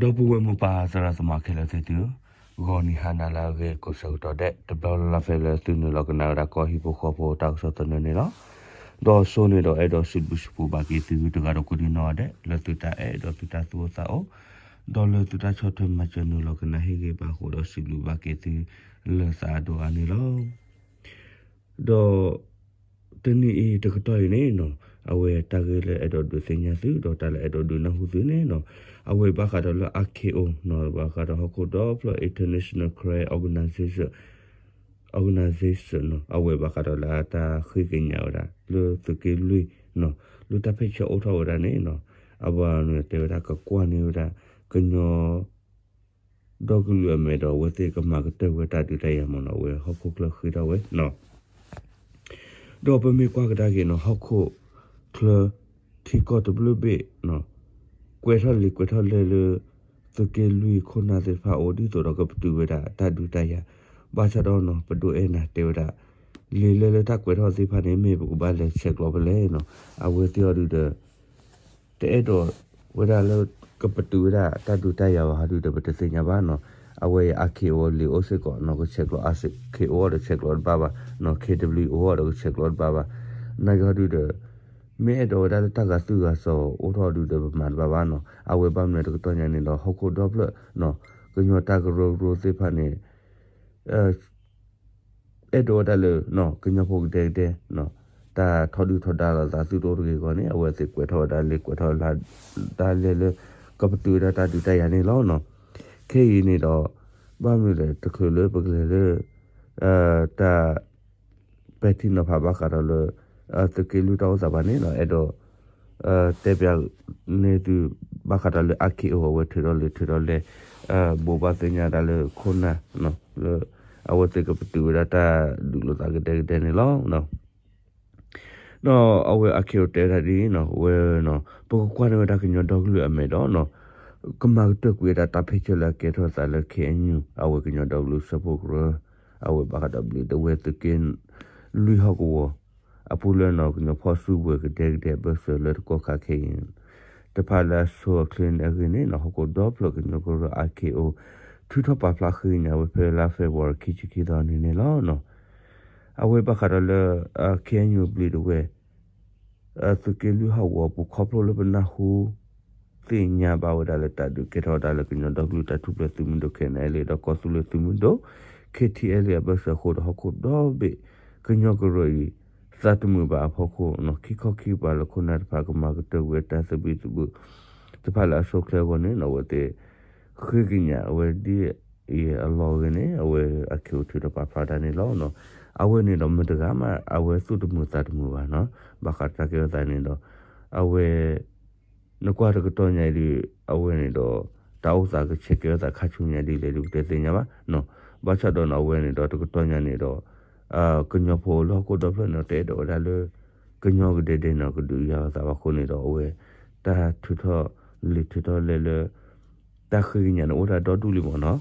ဒီပုၢ်ဝဲၢ်မိၢ်ပၢ်သရၣ်သမါခဲလၢာ်သ့ၣ်သုဧၢ, ဂီၤနံၤဟါနၤလၢအဂ့ၤကိးဆၢကတီၢ်ဒဲး တဘျီလၢ်လၢ်ဖဲလၢသုနုာ်လီၤကနၣ်ဝဲဒၣ်ကီၢ်ဟံၣ်ဖိဃီဖိတၢ်ကစီၣ်သနၢၣ်န့ၣ်လီၤ. ဒီးစိန့ၣ်ဒီးအဲၣ်ဒိးစံးဘျုးစံးဖှိၣ်ဘၣ်က့ၤသုတဂၤဒီးကိးဒံနီၢ်ဂၤဒဲး လၢသုတၢ်အဲၣ်ဒီးသုတၢ်သူၣ်အိၣ်သးအိၣ်, ဒီးလၢသုတၢ်ဆီၣ်ထွဲမၤစၢၤနုာ်လီၤကနၣ်ဟ့ၣ်ဂ့ၤဘၣ်အဃိဒီးစံးဘျုးဘၣ်က့ၤသု လၢသးအဒိၣ်အါန့ၣ်လီၤ. ဒီး တနံၤအံၤတကတီၢ်အံၤန့ၣ်နီၤ, အဝဲတၢ်ဂ့ၢ်လၢအဲၣ်ဒိးဒုးသ့ၣ်ညါသု ဒီးတၢ်လၢအဲၣ်ဒိးဒုးနၢ်ဟူသုန့ၣ်နီၤ, အဝဲဘၣ်ဃးဒီးလၢ ICAO နီၤ, ဘၣ်ဃးဒီးဟီၣ်ခိၣ်ဒီဖျၢၣ် International Crisis Organization, Organization နီၤ, အဝဲဘၣ်ဃးဒီးလၢအတၢ်ဃ့ကညးဝဲဒၣ် လၢသုးက့လွံၢ်နီၤ, လၢတၢ်ဖ့ၣ်ဆၢအိၣ်ထီၣ်ဝဲဒၣ်န့ၣ်နီၤ, အဝဲန့ၣ်တဲဝဲဒၣ်ကကွၢ်န့ၢ်ဝဲဒၣ် ကညီ ဒီကလုာ်အမဲာ်ဒီး အဝဲသ့ၣ်ကမၤကတၢၢ်ဝဲတၢ်ဒုးတၢ်ယၤမ့ၢ်နီၤ, အဝဲဟီၣ်ခိၣ်ချၢဃ့ထီၣ်ဝဲနီၤ. ဒီးပမ့ၢ်ကွၢ်ကဒါက့ၤနီၤ, ဟီၣ်ခိၣ်ချၢ ထံကီၢ်တဘျုးဘ့ၣ်နီၤ, ကွဲးထီၣ်လံာ်ကွဲးထီၣ်လဲၢ်လၢ သုးက့လွံၢ်ခိၣ်နၢ်သ့ၣ်တဖၣ်အိၣ်ဒ်သိးဒီးကပတုာ်ဝဲဒၣ်တၢ်ဒုးတၢ်ယၤ, ဘၣ်ဆၣ်ဒီးနီၤ ပဒိၣ်အဲၣ်နၤတဲဝဲဒၣ် လံာ်လဲၢ်လၢတၢ်ကွဲးထီၣ်သ့ၣ်တဖၣ်န့ၣ် မ့ၢ်ပကဘၣ်လဲၤဆဲးကျိးဖဲလဲၣ်နီၤ, အဝဲသ့ၣ်အီၤဒုးဒီး တအဲၣ်ဒိးဝဲဒၣ်လၢ ကပတုာ်ဝဲဒၣ်တၢ်ဒုးတၢ်ယၤဘၣ်ဟီဒုးဒီး ပတသ့ၣ်ညါဘၣ်နီၤ. အဝဲအံၤ ICAO လံာ်အိၣ်စ့ၢ်ကီးနီၤ, ကဆဲးကျိး ICAO ဒီးဆဲးကျိးတဘၣ်ဘၣ်နီၤ, KWO ဒီးကဆဲးကျိးတဘၣ်ဘၣ်. နာ်က့ဟီဒုးဒီး မ့ၢ်အဲၣ်ဒိးဝဲဒၣ်လၢတၢ်ဂာ်သူၣ်ဂာ်စီၤအိၣ်ထီၣ်ဒုးဒီး ပမၤတဘၣ်ဘၣ်နီၤ. အဝဲဘၣ်မနုၤတကတီၢ်ညါန့ၣ်ဒီး ဟီၣ်ခိၣ်ဒီဖျၢၣ်နီၤ, ကညီတၢ်ကရၢကရိသ့ၣ်တဖၣ်န့ၣ် အဲၣ်ဒိးဝဲဒၣ်လၢ ကညီဖိကဒဲကဒဲ တၢ်ထီဒုၣ်ထီဒါလိာ်သးသုတအိၣ်တဂ့ၤအဂီၢ်န့ၣ် အဝဲသ့ၣ်ကွဲးထီၣ်ဝဲဒၣ်လံာ်ကွဲးထီၣ်လၢ တၢ်လဲၢ်လၢ ကပတုာ်ဝဲဒၣ်တၢ်ဒုးတၢ်ယၤန့ၣ်လီၤနီၤ. ခဲအံၤန့ၣ်ဒီး ဘၣ်မနုၤလဲၣ် တချုးလၢပကလဲၤလၢ တၢ် ပဲာ်ထံနီၤဖးဘၣ်ဃးဒီးလၢ သုးက့လွံၢ်တၢ်အိၣ်သးဘၣ်န့ၣ်နီၤ, အဲၣ်ဒိး တဲပၠးန့ၢ်သု ဘၣ်ဃးဒီးလၢ ICAO အဝဲထုးထီၣ်လံာ်ထုးထီၣ်လဲၢ် ဘိးဘၣ်သ့ၣ်ညါဒၣ်လၢခိၣ်နၢ် လၢ အဝဲသ့ၣ်ကပတုာ်ဝဲဒၣ်တၢ်ဒုးလိာ်သးကဒဲကဒဲန့ၣ်လီၤ. ဒီးအဝဲ ICAO တဲဝဲဒၣ်ဒ်အံၤနီၤ, ဝဲနီၤ ပကကွၢ်န့ၢ်ဝဲဒၣ်ကညီဒီကလုာ်အမဲာ်ဒီးနီၤ, ကမၤကတၢၢ်ကွံာ်ဝဲဒၣ်တၢ်ဖ့ၣ်ဆၢလၢအကဲထီၣ်သးလၢ KNU အဝဲကညီဒီကလုာ်စၢဖှိၣ်ကရၢ, အဝဲဘၣ်ဃးဒီးဘျံးဒဝဲၢ်သုးက့လွံၢ်ဟီၣ်ကဝီၤ အပူၤလၢနီၤ ကညီဖီၣ်စုကဝဲၤကဒဲကဒဲအဘၢၣ်စၢၤလၢတကီၢ်ခါခဲအံၤ တဖၣ်လၢအဆိအချ့န့ၣ်အဂ့ၢ်န့ၣ်နီၤ, ဟီၣ်ခိၣ်ဒီဖျၢၣ်ကညီကရၢ ICAO ထုးထီၣ်ပာ်ဖျါဃ့ကညးဝဲဖဲလါ February ခံဆံခံသီနံၤန့ၣ်လီၤ. အဝဲဘၣ်ဃးဒီးလၢ KNU ဘျံးဒဝဲၢ် သုးက့လွံၢ်ဟီၣ်ကဝီၤအပူၤ ခီဖျိလၢပနၢ်ဟူ သ့ၣ်ညါဘၣ်ဝဲဒၣ်လၢတၢ်ဒုးကဲထီၣ်ဝဲဒၣ်လၢကညီဒီကလုာ်တၢ်ထူၣ်ဖျဲးသုးမုၢ်ဒိၣ် ခဲအံၤလၢ ဒီးကီၢ်သူလ့ၤသုးမုၢ်ဒိၣ် ခဲထံအဲလ့ၣ် အဘၢၣ်စၢၤအဃိဒီး ဟီၣ်ခိၣ်ဒီဘ့ၣ် ကညီကရၢအံၤ သးတမုာ်ဘၣ်အဖီခိၣ်နီၤ, ခံခီခံကပၤလၢခိၣ်နၢ်တဖၣ်ကမၤကတၢၢ်ကွံာ်တၢ်သဘံၣ်သဘုၣ် တဖၣ်လၢအဆိအချ့အဂီၢ်န့ၣ်နီၤ, အဝဲသ့ၣ် ဃ့ကညးအဝဲဒ်အံၤအလီၢ်အဂ့ၢ်န့ၣ် အဝဲ ICAO ထုးထီၣ်ပာ်ဖျါတၢ်န့ၣ်လီၤ. အဝဲန့ၣ်ဒီးမတၤတဂၤမး အဝဲသူၣ်တမုာ်သးတမုာ်ဘၣ်နီၤ, ဘၣ်ဃးတၢ်ကဲထီၣ်သးန့ၣ်ဒီး အဝဲ နကွၢ်တကတီၢ်ညါအံၤဒီး အဝဲန့ၣ်ဒီး တၢ်အိၣ်သးကဆဲးကဲထီၣ်သးခါဆူညါဒ်လဲၣ်ဒီး ပတသ့ၣ်ညါဘၣ်နီၤ. ဘၣ်ဆၣ်ဒီးနီၤ အဝဲန့ၣ်ဒီးတကတီၢ်ညါန့ၣ်ဒီး ကညီဖိလၢဟီၣ်ခိၣ်ဒီဖျၢၣ်န့ၣ် တအဲၣ်ဒိးဝဲဒၣ်လၢ ကညီကဒဲကဒဲန့ၣ် ကဒုးယၤလိာ်သးဘၣ်အဃိန့ၣ်ဒီး အဝဲ တၢ်ထုးထီၣ်လံာ်ထုးထီၣ်လဲၢ်လၢ တၢ်ဃ့ကညးန့ၣ်အိၣ်ဒၣ်ဒီဒူၣ်လံမ့ၢ်နီၤ.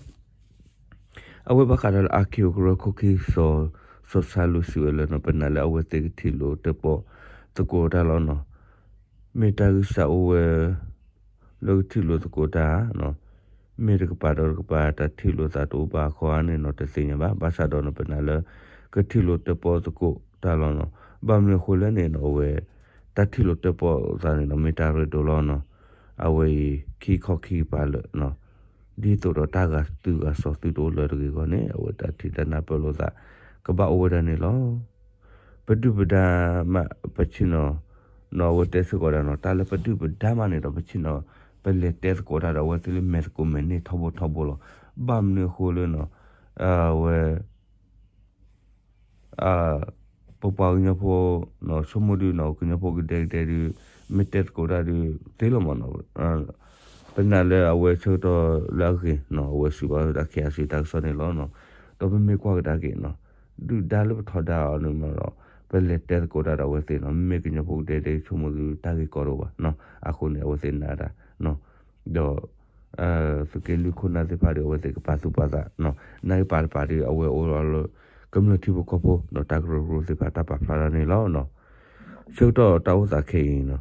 အဝဲဘၣ်ဃးဒီးလၢ ICAO ကရၢခိၣ်ခံ စီၤ စီၤဆါလူၤစံးဝဲလၢနီၤ, ပနာ်လၢအဝဲသ့ၣ်ကထံၣ်လိာ်တၢၣ်ပီၣ်သကိးတၢ်လီၤနီၤ. မ့ၢ်တၢ်ဂံၢ်စၢ်အိၣ်ဝဲ လၢကထံၣ်လိာ်သကိးတၢ်နီၤ, မ့ၢ်တကပၤဒီးတကပၤ တၢ်ထံၣ်လိာ်သးတအိၣ်ဘၣ်အခီဧါန့ၣ်နီၤ တသ့ၣ်ညါဘၣ်. ဘၣ်ဆၣ်ဒီးနီၤ ပနာ်လၢ ကထံၣ်လိာ်တၢၣ်ပီၣ်သကိးတၢ်လီၤနီၤ. ဘၣ်မနုၤအဃိလဲၣ်န့ၣ်နီၤ အဝဲ တၢ်ထံၣ်လိာ်တၢၣ်ပီၣ်သးန့ၣ်နီၤ မ့ၢ်တၢ်ရ့ဒိၣ်လီၤနီၤ. အဝဲအံၤ ခံခီခံကပၤလၢာ်နီၤ ဒ်သိးဒီးတၢ်ဂာ်သူၣ်ဂာ်စီၤသုတအိၣ်လၢၤတဂ့ၤအဂီၢ်န့ၣ် အဝဲတၢ်ထံၣ်တၢ်နၢ်ပၢၢ်လိာ်သး ကဘၣ်အိၣ်ဝဲဒၣ်န့ၣ်လီၤ. ပဒုၣ်ပဒါမး ပဆ့ၣ်နီၤ နီၤ အဝဲတဲစ့ၢ်ကီးဒၣ်နီၤ တၢ်လၢပဒုၣ်ပဒါမးန့ၣ်ဒီး ပဆ့ၣ်နီၤ ပလဲၤတဲသကိးတၢ်ဒီး အဝဲသ့ၣ်လၢမဲာ်သကိးမဲာ်န့ၢ်ထီဘိထီဘိလီၤ. ဘၣ်မနုၤအဃိလၢနီၤ အဝဲ ပပှၤကညီဖိ ဆိကမိၣ်ဒုးနီၤ ကညီဖိကဒဲကဒဲဒုး မ့ၢ်တဲသကိးတၢ်ဒုး သ့လီၤမးနီၤ. ပနာ်လၢအဝဲဆၢကတီၢ်လၢအဂ့ၤနီၤ အဝဲစံးဘၣ်ဝဲဒၣ် KIC တၢ်ကစီၣ်န့ၣ်လီၤနီၤ. ဒီးပမ့ၢ်ကွၢ်ကဒါက့ၤနီၤ ဒုၣ်ဒါလၢပထီဒါအီၤန့ၣ်မးဒီး ပလဲၤတဲသကိးတၢ်ဒီးအဝဲသ့ၣ်နီၤ မ့ၢ်ကညီဖိကဒဲကဒဲဆိကမိၣ်ဒုး တၢ်ဂ့ၢ်ကီတအိၣ်ဘၣ်နီၤ. အဃိန့ၣ် အဝဲသ့ၣ်နာ်တၢ်နီၤ ဒီး သုးက့လွံၢ်ခိၣ်နၢ်သ့ၣ်တဖၣ်ဒီး အဝဲသ့ၣ်ကပာ်သူၣ်ပာ်သးနီၤ နာ်က့ပာ်တပာ်ဒီး အဝဲအိၣ်ဒီးလၢ ကမျၢၢ်ထံဖိကီၢ်ဖိနီၤ တၢ်ကရၢကရိသ့ၣ်တဖၣ်တၢ်ပာ်ဖျါတၢ်န့ၣ်လီၤနီၤ. ဆၢကတီၢ်တၢ်အိၣ်သးခဲအံၤနီၤ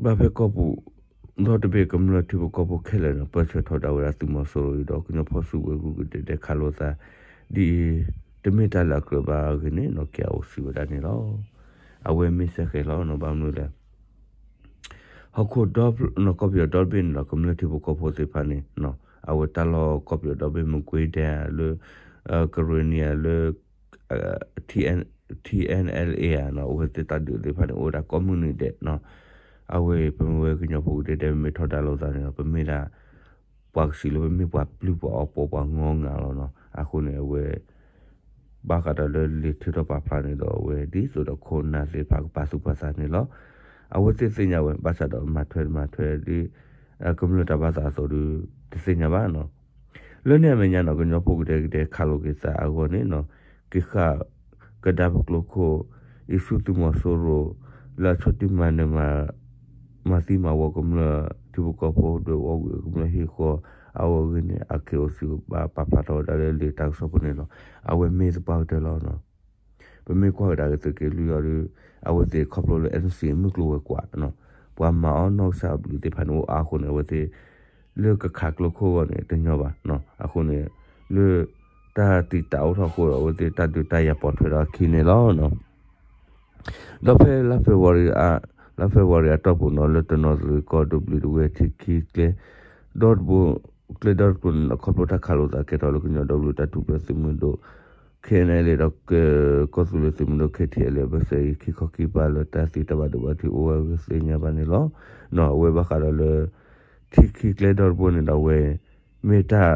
ဘၣ်ဖဲကီၢ်ပူၤ ဒီတဘ့ၣ်ကမျၢၢ်ထံဖိကီၢ်ဖိခဲလၢာ်န့ၣ် ပၢၢ်ဆၢထီဒါဝဲဒၣ်သုးမီၤစိရိၤအံၤဒီး ကညီဖီၣ်စုကဝဲၤဂုၤကဒဲးဒဲးခးလိာ်သး ဒ်အံၤ တမ့ၢ်တၢ်လၢအကြၢးဘၣ်အဂ့ၢ်န့ၣ်နီၤ ကဲအိၣ်စံးဝဲဒၣ်န့ၣ်လီၤ. အဝဲမ့ၢ်စ့ၢ်ကီးလီၤနီၤ ဘၣ်မနုၤလဲၣ် ဟီၣ်ခိၣ်ဒီ ကီၢ်ပယီၤဒီတဘ့ၣ်န့ၣ်ဒီး ကမျၢၢ်ထံဖိကီၢ်ဖိသ့ၣ်တဖၣ်န့ၣ် အဝဲတၢ်လီၢ်ကီၢ်ပယီၤဒီဘ့ၣ် မကွ့ၤဒဲးလၢ ကရ့ၣ်နံၤလၢ TNLA နီၤ အဝဲသ့ၣ်တၢ်ဒုးသ့ၣ်တဖၣ်န့ၣ် အိၣ်ဝဲဒၣ်ကိးမုၢ်နံၤဒဲးနီၤ. အဝဲပမ့ၢ်ဝဲကညီဖိကဒဲဒဲ ပမ့ၢ်ထီဒါလိာ်သးန့ၣ်ဒီး ပမ့ၢ်ဒၣ် ပှၤကစံးလၢပမ့ၢ်ပှၤပျုၢ်ပှၤအီပီပှၤငီငၤလီၤနီၤ. အဃိန့ၣ် အဝဲ ဘၣ်ဃးဒီးလၢလံာ်ထုးထီၣ်ပာ်ဖျါန့ၣ်ဒီး အဝဲဒ်သိးဒီးခိၣ်နၢ်သ့ၣ်တဖၣ်ကပာ်သူၣ်ပာ်သးန့ၣ်လီၤ. အဝဲသ့ၣ်သ့ၣ်ညါဝဲ ဘၣ်ဆၣ်ဒီးမၤထွဲတမၤထွဲဒ် ကမျၢၢ်တၢ်ဘၣ်သးအသိးဒီး တသ့ၣ်ညါဘၣ်နီၤ. လၢန့ၣ်အမဲာ်ညါနီၤ ကညီဖိကဒဲကဒဲခးလိာ်က့ၤသးအဂီၢ်န့ၣ်နီၤ က့ၤဃၣ်ကဒါပကျိခိၣ် အံၤဆူသုးမီၤစိရိၤ လၢအဆီၣ်တံၢ်မၤနၢၤ မၤသံမၤဝီကမျၢၢ်ထံဖိကီၢ်ဖိ ဒွဲၣ်ဝီဝံၤကမျၢၢ်ဟံၣ်ဃီ အဝဲအဂ့ၢ်န့ၣ် အ KOC ပာ်ဖျါထီၣ်ဝဲဒၣ်လၢလံာ်တၢ်ကစီၣ်ပူၤန့ၣ်လီၤ. အဝဲမ့ၢ်သပှၢ်ကတၢၢ်လီၤနီၤ. ပမ့ၢ်ကွၢ်ကဒါက့ၤသုးက့လွံၢ်အီၤဒီး အဝဲသ့ၣ်ခီဖျိလၢ NCA မုၢ်ကျိၤဝဲၤကွာ်နီၤ ပှၤမၤအီၣ်နီၢ်ကစၢ်အဘျုးသ့ၣ်တဖၣ်န့ၣ်အိၣ်အါအဃိန့ၣ် အဝဲသ့ၣ် လၢကခးကျိခိၣ်အဂီၢ်န့ၣ် တညီဘၣ်နီၤ. အဃိန့ၣ် လၢတၢ်တံာ်တာ်အိၣ်ထီၣ်အဃိဒီး အဝဲသ့ၣ်တၢ်ဒုးတၢ်ယၤပိာ်ထွဲဒီးအခံန့ၣ်လီၤနီၤ. ဒီးဖဲလါ February အ လါ February အတီၢ်ပူၤနီၤ လၢတနီသရံၣ်ကီၢ်ဒိၣ်ဘျံးတဝဲၢ်ထံခံကျဲ ဒီတဘိ ကျဲဒီတကျိၤန့ၣ်ဒီး ခီဖျိတၢ်ခးလိာ်သးကဲထီၣ်လၢကညီဒီကလုာ်တၢ်ထူၣ်ဖျဲးသုးမုၢ်ဒိၣ် KNLA ဒီး ကီၢ်သူလ့ၤသုးမုၢ်ဒိၣ် KTLA အဘၢၣ်စၢၤအံၤ ခံခီခံကပၤလၢတၢ်သံတၢ်ဘၣ်ဒိဘၣ်ထံးအိၣ်ဝဲအဂ့ၢ်သ့ၣ်ညါဘၣ်န့ၣ်လီၤ. အဝဲဘၣ်ဃးဒီးလၢ ထံခံကျဲဒီတဘိန့ၣ်ဒီး အဝဲ မ့ၢ်တၢ်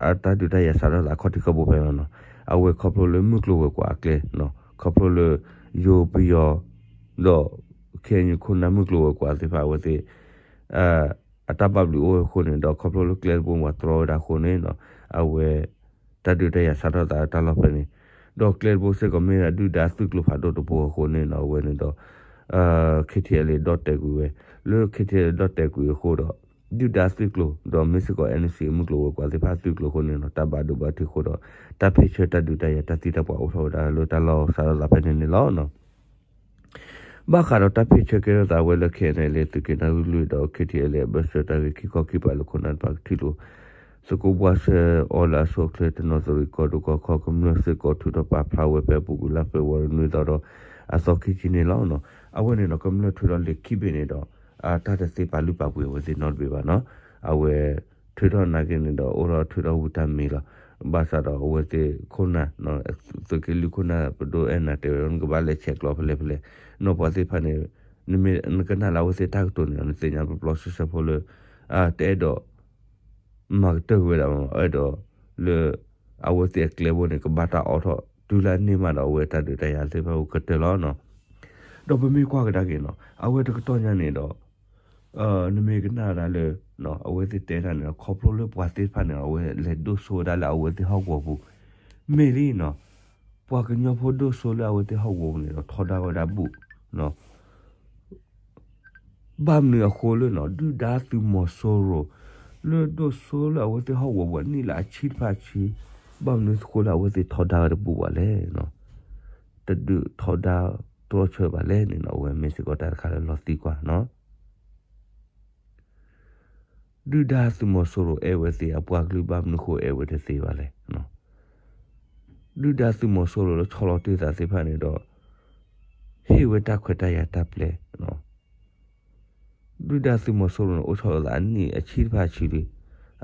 အတၢ်ဒုးတၢ်ယၤစးထီၣ်သးအခီၣ်ထံးခီၣ်ဘိဖဲလီၤနီၤ. အဝဲခီဖျိလၢမုၢ်ကျိၤဝဲၤကွာ်အကျဲနီၤ ခီဖျိလၢ ယိၤပယီၤ ဒီး KNU ခိၣ်နၢ်မုၢ်ကျိၤဝဲၤကွာ်သ့ၣ်တဖၣ်အဝဲသ့ၣ် အတၢ်ဘၣ်ဘျုးအိၣ်ဝဲအဃိန့ၣ်ဒီး ခီဖျိလၢကျဲတဘိပှၤတြီဝဲဒၣ်အဃိန့ၣ်နီၤ အဝဲ တၢ်ဒုးတၢ်ယၤစးထီၣ်သးတၢ်လီၢ်ဖဲန့ၣ် ဒီးကျဲတဘိစ့ၢ်ကီးမ့ၢ်ဒၣ်ဒုၣ်ဒါသုးကျိၤဖးဒိၣ်တဘိအဃိန့ၣ်နီၤ အဝဲန့ၣ်ဒီး KTLA ဒီၣ်တဲာ်ကွံာ်ဝဲ လၢ KTLA ဒီၣ်တဲာ်ကွံာ်အဃိဒီး ဒုၣ်ဒါသုးကျိၤ ဒီးမ့ၢ်စ့ၢ်ကီး NCA မုၢ်ကျိၤဝဲၤကွာ်သ့ၣ်တဖၣ်သုးကျိၤအဃိန့ၣ်နီၤ တၢ်ဘၣ်ဒိဘၣ်ထံးအဃိဒီး တၢ်ဖ့ၣ်ဆၢတၢ်ဒုးတၢ်ယၤတၢ်သံတၢ်ပှၢ်အိၣ်ထီၣ်ဝဲဒၣ်လၢတၢ်လီၢ်စးထီၣ်သးဖဲန့ၣ်န့ၣ်လီၤ. ဘၣ်ဃးဒီးတၢ်ဖ့ၣ်ဆၢကဲထီၣ်သးဝဲလၢ KNLA သုးက့နွံလွံၢ်ဒီး KTLA အဘၢၣ်စၢၤတၢ်ဂ့ၢ်ခံခီခံကပၤလၢခိၣ်နၢ်တဖၣ်ကထံၣ်လိာ် သကိးဘှါစၢၤအီၤလၢအဆိအချ့ တနီသရံၣ်ကီၢ်ဒိၣ်ကီၢ်ခီ ကမျၢၢ်စ့ၢ်ကီးထုးထီၣ်ပာ်ဖျါဝဲဖဲအပူၤကွံာ်လါ February နွံသီဒီး အသီခံဆံန့ၣ်လီၤ. အဝဲန့ၣ်ဒီးကမျၢၢ်ထုးထီၣ်လံာ်ခံဘ့ၣ်န့ၣ်ဒီး တၢ်တသ့ပာ်လုၢ်ပာ်ပှ့ၤအဝဲသ့ၣ်နီတဘ့ၣ်ဘၣ်နီၤ. အဝဲ ထုးထီၣ်နာ်က့န့ၣ်ဒီး အိၣ်ဒီးထုးထီၣ်ဝံတၢ်မံၤလီၤ. ဘၣ်ဆၣ်ဒီးအဝဲသ့ၣ်ခိၣ်နၢ် သုးက့လွံၢ်ခိၣ်နၢ်ပဒိၣ်အဲၣ်နၤတဲဝဲ နကဘၣ်လဲၤဆဲးကျိးဖဲလဲၣ်ဖဲလဲၣ် နီၢ်ပှၤသ့ၣ်တဖၣ်န့ၣ် နမ့ၢ်နကနၣ်လၢအဝဲသ့ၣ်တၢ်ကတိၤန့ၣ် နသ့ၣ်ညါပျီပျီဆှဲဆှဲဖိလၢ တအဲၣ်ဒိး မၤကတၢၢ်ကွံာ်ဝဲဒၣ်မး အဲၣ်ဒိးလၢ အဝဲသ့ၣ်အကျဲဘိန့ၣ် ကဘၣ်တၢ်အိးထီၣ် တုၤလၢအန့ၢ်မးဒီး အဝဲတၢ်ဒုးတၢ်ယၤသ့ၣ်တဖၣ်အိၣ်ကတၢၢ်လီၤနီၤ. ဒီးပမ့ၢ်ကွၢ်ကဒါက့ၤနီၤ အဝဲတကတီၢ်ညါန့ၣ်ဒီး နမ့ၢ်ကနၣ်ဒၣ်လၢ အဝဲသ့ၣ်တဲတၢ်န့ၣ်ဒီး ခီဖျိလၢပှၤသ့ၣ်တဖၣ်န့ၣ် အဝဲလဲၤဒိၣ်စိဝဲဒၣ်လၢအဝဲသ့ၣ်ဟီၣ်ကဝီၤပူၤ မ့ၢ်လံနီၤ. ပှၤကညီဖိဒိၣ်စိလၢအဝဲသ့ၣ်ဟီၣ်ကဝီၤပူၤန့ၣ်ဒီး ထီဒါဝဲဒၣ်ဘူၣ် ဘၣ်မနုၤအဃိလၢနီၤ ဒုၣ်ဒါသုးမီၤစိရိၤ လၢဒိၣ်စိလၢအဝဲသ့ၣ်ဟီၣ်ကဝီၤပူၤအနံၣ်လၢအဆံတဖၣ်ဆံ ဘၣ်မနုၤအဃိလၢအဝဲသ့ၣ်ထီဒါဝဲတဘူၣ်ဘၣ်လဲၣ်နီၤ. တဒုးထီဒါတြီဆၢဘၣ်လဲၣ်န့ၣ်နီၤ အဝဲမ့ၢ်စ့ၢ်ကီးတၢ်တခါလၢလီၤသံကွၢ်နီၤ. ဒုၣ်ဒါသုးမီၤစိရိၤအဲၣ်ဝဲသ့ၣ်အပှၤကလုာ် ဘၣ်မနုၤဃိအဲၣ်ဝဲတသ့ဘၣ်လဲၣ်. ဒုၣ်ဒါသုးမီၤစိရိၤလၢဆီလီၤတ့ၢ်သးသ့ၣ်တဖၣ်န့ၣ်ဒီး ဟ့ၣ်ဝဲတၢ်ခွဲးတၢ်ယာ်တၢ်ပျဲ ဒုၣ်ဒါသုးမီၤစိရိၤန့ၣ် အိၣ်ဆီလီၤသးအနံၣ်အဆံတဖၣ်ဆံလံ.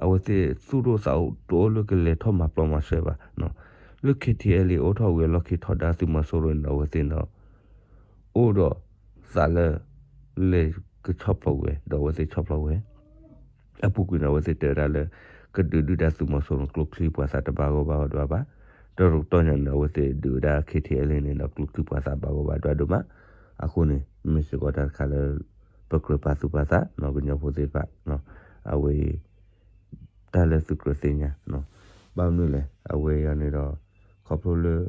အဝဲသ့ၣ်သူၣ်ဒိၣ်သးအိၣ်တအိၣ်လၢကလဲၤထီၣ်မၤပျီမၤစၢၤဘၣ်. လၢ KTLA အိၣ်ထီၣ်ဝံၤအလီၢ်ခံထီဒါသုးမီၤစိရိၤန့ၣ်ဒီး အဝဲသ့ၣ်န့ၣ် အိၣ်ဒီးသးလၢ လဲၤကဆီၣ်ဖျိးဝဲ ဒီးအဝဲသ့ၣ်ဆီၣ်ဖျိးဝဲ အပူၤကွံာ်န့ၣ် အဝဲသ့ၣ်တဲဝဲဒၣ်လၢ ကဒုးဒုၣ်ဒါသုးမီၤစိရိၤန့ၣ် ကျိချံပှၤသးတဘၣ်ဂီၢ်ဘၣ်ဒွးဘၣ်. ဒီးတကတီၢ်ညါန့ၣ် အဝဲသ့ၣ်ဒုးဝဲဒၣ် KTLA န့ၣ်ဒီး ကျိချံပှၤသးဘၣ်ဂီၢ်ဘၣ်ဒွးဒိၣ်မး. အဃိန့ၣ် မ့ၢ်စ့ၢ်ကီးတၢ်တခါလၢ ပကြၢးပာ်သူၣ်ပာ်သး ကညီဖိသ့ၣ်တဖၣ် အဝဲအံၤ တၢ်လၢသုကြၢးသ့ၣ်ညါ ဘၣ်မနုၤလဲၣ် အဝဲအံၤန့ၣ်ဒီး ခီဖျိလၢ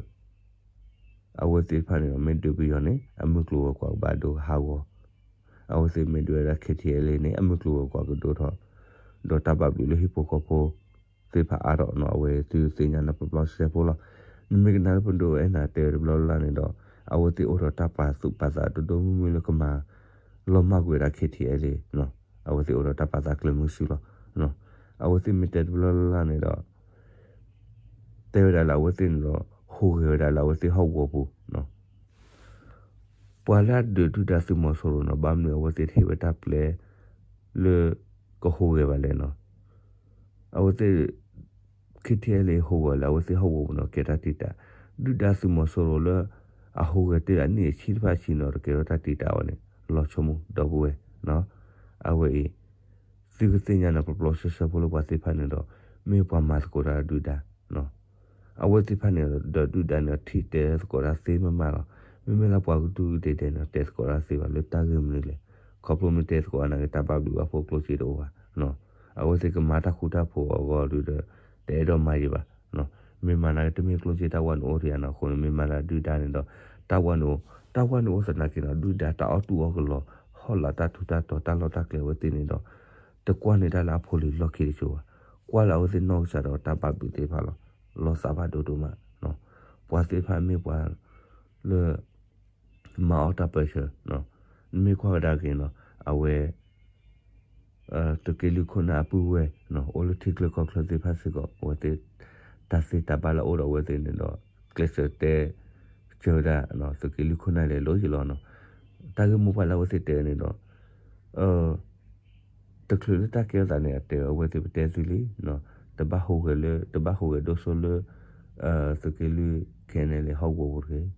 အဝဲသ့ၣ်တဖၣ်န့ၣ်ဒီး မ့ၢ်ဒုးပယီၤန့ၣ် အမုၢ်ကျိၤဝဲၤကွာ်ကဘၣ်ဒိဟးဂီၤ, အဝဲသ့ၣ်မ့ၢ်ဒုးဝဲဒၣ် KTLA န့ၣ် အမုၢ်ကျိၤဝဲၤကွာ်ကဒိထီၣ်, ဒီးတၢ်ဘၣ်ဘျုးလၢဟံၣ်ဖိဃီဖိသ့ၣ်တဖၣ်အါထီၣ်နီၤ အဝဲသုသ့ၣ်ညါန့ၣ် ပျီပျီဆှဲဆှဲဖိလီၤ. နမ့ၢ်ကနၣ်လၢပဒိၣ်အဲၣ်နၤတဲဝဲတဘျီလၢ်လၢ်န့ၣ်ဒီး အဝဲသ့ၣ်အိၣ်ဒီးတၢ်ပာ်သူၣ်ပာ်သးဒိၣ်ဒိၣ်မုၢ်မုၢ်လၢကမၤ လီၤမၢ်ကွံာ်ဝဲဒၣ် KTLA နီၤ. အဝဲသ့ၣ်အိၣ်ဒီးတၢ်ပာ်သးကျၢၤမုာ်စုလီၤ. အဝဲသ့ၣ်မ့ၢ်တဲတဘျီလၢ်လၢ်န့ၣ်ဒီး တဲဝဲဒၣ်လၢအဝဲသ့ၣ်န့ၣ်ဒီး ဟူးဂဲၤဝဲဒၣ်လၢအဝဲသ့ၣ်ဟီၣ်ကဝီၤပူၤ ပှၤလၢအဒုးဒုၣ်ဒါသုးမီၤစိရိၤနီၤ ဘၣ်မနုၤအဝဲသ့ၣ်တဟ့ၣ်ဝဲတၢ်ပျဲ လၢ ကဟူးဂဲၤဘၣ်လဲၣ်နီၤ. အဝဲသ့ၣ် ခံထံအဲလ့ဟူးဂဲၤလၢအဝဲသ့ၣ်ဟီၣ်ကဝီၤပူၤနီၤ ကဲတၢ်တံာ်တာ် ဒုၣ်ဒါသုးမီၤစိရိၤလၢ အဟူးဂဲၤတ့ၢ်အနံၣ်အဆံတဖၣ်ဆံနီၤ တကဲထီၣ်တၢ်တံာ်တာ်ဝဲန့ၣ် လီၤဆိကမိၣ်ဒီပုၢ်ဝဲၢ် အဝဲအံၤ သုကသ့ၣ်ညါန့ၣ် ပျီပျီဆှဲဆှဲဖိလၢပှၤသ့ၣ်တဖၣ်န့ၣ်ဒီး မ့ၢ်ပှၤမၤသကိးတၢ်ဒုၣ်ဒါ အဝဲသ့ၣ်တဖၣ်န့ၣ်ဒီးဒုၣ်ဒါန့ၣ် ထံၣ်တဲသကိးတၢ်သ့မးမးလီၤ. မ့မ့ၢ်လၢပှၤကဒူၣ်ကဒဲဒဲးန့ၣ် တဲသကိးတၢ်သ့ဘၣ်လၢတၢ်ဂ့ၢ်မနုၤလဲၣ်. ခီဖျိမ့ၢ်တဲသကိးနာ်က့ တၢ်ဘၣ်ဘျုးဘၣ်ဖှိၣ်ကျိၣ်စ့တအိၣ်ဘၣ်. အဝဲသ့ၣ်ကမၤတၢ်ဃူတၢ်ဖိးအဂီၢ်ဒုဒီး တအဲၣ်ဒိးမၤယံၤဘၣ်. မ့ၢ်မၤနာ်က့ တမ့ၢ်ကျိၣ်စ့တၢ်ဝဲန့ၣ်အိၣ်တယၤနီၤ အဃိန့ၣ် မ့ၢ်မၤလၢဒုၣ်ဒါန့ၣ်ဒီး တၢ်ဝဲန့ၣ်အိၣ် တၢ်ဝဲန့ၣ်အိၣ်သနာ်က့နီၤ ဒုၣ်ဒါတၢ်အီၣ်တူၢ်အီၣ်ကလီၤ ဟီၣ်လာ်တၢ်ထူးတၢ်တီၤ တၢ်လီၢ်တၢ်ကျဲအဝဲသ့ၣ်န့ၣ်ဒီး တကွၢ်န့ၢ်တၢ်လၢအဖိလံၤလီၢ်ခံတစိၤဘၣ်. ကွၢ်လၢအဝဲသ့ၣ်နီၢ်ကစၢ်ဒီးတၢ်ဘၣ်ဘျုးသ့ၣ်တဖၣ်လီၤ. လီၤသးဘၣ်ဒိဒိၣ်မး ပှၤသ့ၣ်တဖၣ်မ့ၢ်ပှၤ လၢ မၤအီၣ်တၢ်ပၢဆှၢ နမ့ၢ်ကွၢ်ဝဲဒၣ်က့ၤနီၤ အဝဲ သုးက့လွံၢ်ခိၣ်နၢ်အပုၢ်ဝဲၢ် အိၣ်လၢထံချၢကီၢ်ချၢသ့ၣ်တဖၣ်စ့ၢ်ကီး အဝဲသ့ၣ် တၢ်သ့တၢ်ဘၣ်လၢအအိၣ်ဒီးအဝဲသ့ၣ်န့ၣ်ဒီး ကျဲးစၢးတဲ စၢၤဝဲဒၣ် သုးက့လွံၢ်ခိၣ်နၢ်လဲၤလိၤယံၤလီၤနီၤ. တၢ်ဂ့ၢ်မိၢ်ပှၢ်လၢအဝဲသ့ၣ်တဲန့ၣ်ဒီး တချုးလၢတၢ်ကဲထီၣ်သးန့ၣ် အတဲအဝဲသ့ၣ်ပတဲသုလံ တဘၣ်ဟူးဂဲၤလၢ တဘၣ်ဟူးဂဲၤဒိၣ်စိလၢ သုးက့လွံၢ် ခဲန့ၣ်လၢဟီၣ်ကဝီၤပူၤတဂ့ၤ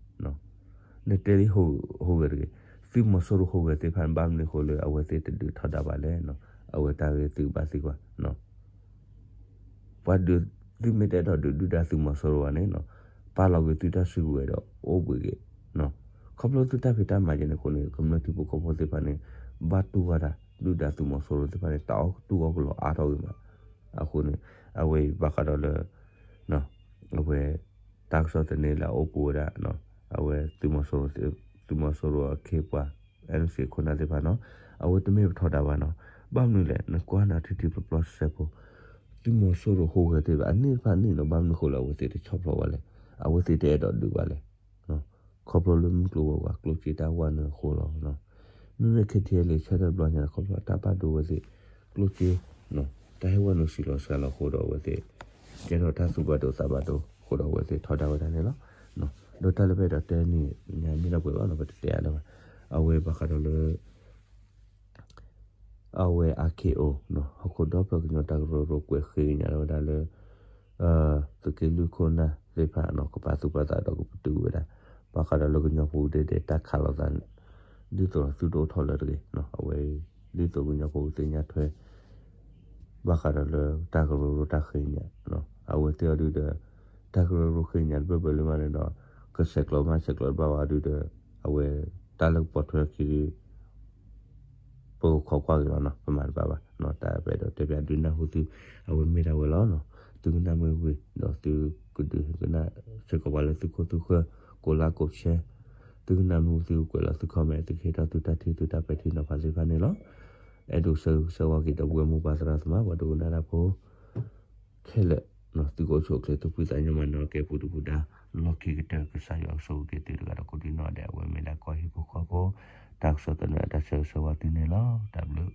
နတဲလံဟူးဂဲၤတဂ့ၤ သုးမီၤစိရိၤဟူးဂဲၤသ့ၣ်တဖၣ်န့ၣ် ဘၣ်မနုၤအဃိလၢအဝဲသ့ၣ်တဒုးထီဒါဘၣ်လဲၣ်နီၤ အဝဲတၢ်ဂ့ၢ်သုကဘၣ်သံကွၢ် ပှၤဒုး သုမ့ၢ်တအဲၣ်ဒိးဒုးဒုၣ်ဒါသုးမီၤစိရိၤဘၣ်န့ၣ်နီၤ ပာ်လီၤကွံာ်သုတၢ်စုကဝဲၤဒီးအိၣ်ဘှံးက့ၤ ခီဖျိသုတၢ်ဖံးတၢ်မၤယဲန့ၣ်အဃိန့ၣ် ကမျၢၢ်ထံဖိကီၢ်ဖိသ့ၣ်တဖၣ်န့ၣ် ဘၣ်တူၢ်ဝဲဒၣ် ဒုၣ်ဒါသုးမီၤစိရိၤသ့ၣ်တဖၣ်န့ၣ် တၢ်အီၣ်တူၢ်အီၣ်ကလီၤအါထီၣ်ဂ့ၤမး အဃိန့ၣ် အဝဲအံၤဘၣ်ဃးဒီးလၢ အဝဲ တၢ်ကစီၣ်သန့လၢအအိၣ်ပူၤဝဲဒၣ် အဝဲ သုးမီၤစိရိၤအခ့အပှၤ NC ခိၣ်နၢ်သ့ၣ်တဖၣ်နီၤ အဝဲတမ့ၢ်ပထီဒါဘၣ်နီၤ ဘၣ်မနုၤလဲၣ် နကွၢ်နၤထံထံပျီပျီစဲးဖိ သုးမီၤစိရိၤဟူးဂဲၤသ့ၣ်တဖၣ် အန့ၣ်တဖၣ်န့ၣ်နီၤ ဘၣ်မနုၤအဃိလၢအဝဲသ့ၣ်တဆီၣ်ဖျိးဘၣ်လဲၣ် အဝဲသ့ၣ်တအဲၣ်ဒိးဒုးဘၣ်လဲၣ် ခီဖျိလၢမုၢ်ကျိၤဝဲၤကွာ်ကျိၣ်စ့တၢ်ဝဲန့ၣ်အဃိလီၤ မ့မ့ၢ် KTLA ဆၢထၢၣ်တဘျီညါန့ၣ် ခီဖျိတၢ်ဘၣ်ဒိဝဲသ့ၣ် ကျိၣ်စ့ တၢ်ဟဲဝဲန့ၣ်စှၤလီၤစှၤလီၤအဃိဒီးအဝဲသ့ၣ် ကဲထီၣ်တၢ်သူၣ်ဘၣ်ဒိသးဘၣ်ဒိအဃိဒီးအဝဲသ့ၣ်ထီဒါဝဲဒၣ်န့ၣ်လီၤ. ဒီးတၢ်လၢပအဲၣ်ဒိးတဲန့ၣ် ညါမ့ၢ်ဒၣ်ပှဲၤဘၣ်နီၤ ပတတဲအါလၢၤဘၣ်. အဝဲဘၣ်ဃးဒီးလၢ အဝဲ RKO နီၤ ဟီၣ်ခိၣ်ဒီဖျၢၣ်ကညီတၢ်ကရၢကရိကွဲးဃ့ကညးလၢဝဲဒၣ်လၢ သုးက့လွံၢ်ခိၣ်နၢ်သ့ၣ်တဖၣ်နီၤ ကပာ်သူၣ်ပာ်သးဒီးကပတုာ်ဝဲဒၣ် ဘၣ်ဃးဒီးလၢကညီဖိကဒဲဒဲးတၢ်ခးလိာ်သး ဒ်သိးသုတအိၣ်ထီၣ်လၢၤတဂ့ၤနီၤ အဝဲ ဒ်သိးကညီဖိကသ့ၣ်ညါထွဲ ဘၣ်ဃးဒီးလၢတၢ်ကရၢကရိတၢ်ဃ့ကညး အဝဲသ့ၣ်အီၤဒုဒီး တၢ်ကရၢကရိဃ့ကညးတဘၢၣ်ဘၢၣ်လၢမးန့ၣ်ဒီး ကဆဲးကျိးမးဆဲးကျိးတဘၣ်ဝဲဒုဒီး အဝဲတၢ်လၢကပိာ်ထွဲအခံဒု ပကခိးကွၢ်က့ၤလီၤနီၤ ပမၤတဘၣ်ဘၣ်နီၤ တၢ်ပအဲၣ်ဒိးတဲပၠးဒုးနၢ်ဟူသု အဝဲမ့ၢ်ဒၣ်ဝဲလီၤနီၤ သုကနၣ်မ့ၢ်ဝံၤဒီးသုကဒုးကနၣ်စ့ၢ်ကီးပှၤလၢသုခိၣ်သုဃၢၤ ကိးလါကိးဆဲ သုကနၣ်မ့ၢ်ဝံၤသုကကွဲးလီၤသု comment သုကဟ့ၣ်ထီၣ်သုတၢ်ထံၣ်သုတၢ်ပဲာ်ထံနီၤဖးသ့ၣ်တဖၣ်န့ၣ်လီၤ. အဲၣ်ဒိးဆၢဂ့ၤဆၢဝါက့ၤဒီပုၢ်ဝဲၢ်မိၢ်ပၢ်သရၣ်သမါ ပှၤဒိကနၣ်တၢ်ဖိ ခဲလၢာ် သုကအိၣ်ဆူၣ်အိၣ်ချ့သူၣ်ဖှံသးညီမၤနၢၤကဲပူၤဒုၣ်ပူၤဒါ လီၢ်ခံကတၢၢ် ကစၢ်ယွၤကဆိၣ်ဂ့ၤက့ၤသုတဂၤဒီးကိးဒံနီၢ်ဒဲး အဝဲမ့ၢ်ဒၣ်ကီၢ်ဟံၣ်ဖိဃီဖိ တၢ်ကစီၣ်သန့အတၢ်ဆၢဂ့ၤဆၢဝါသုန့ၣ်လီၤ. တၢ်ဘျုး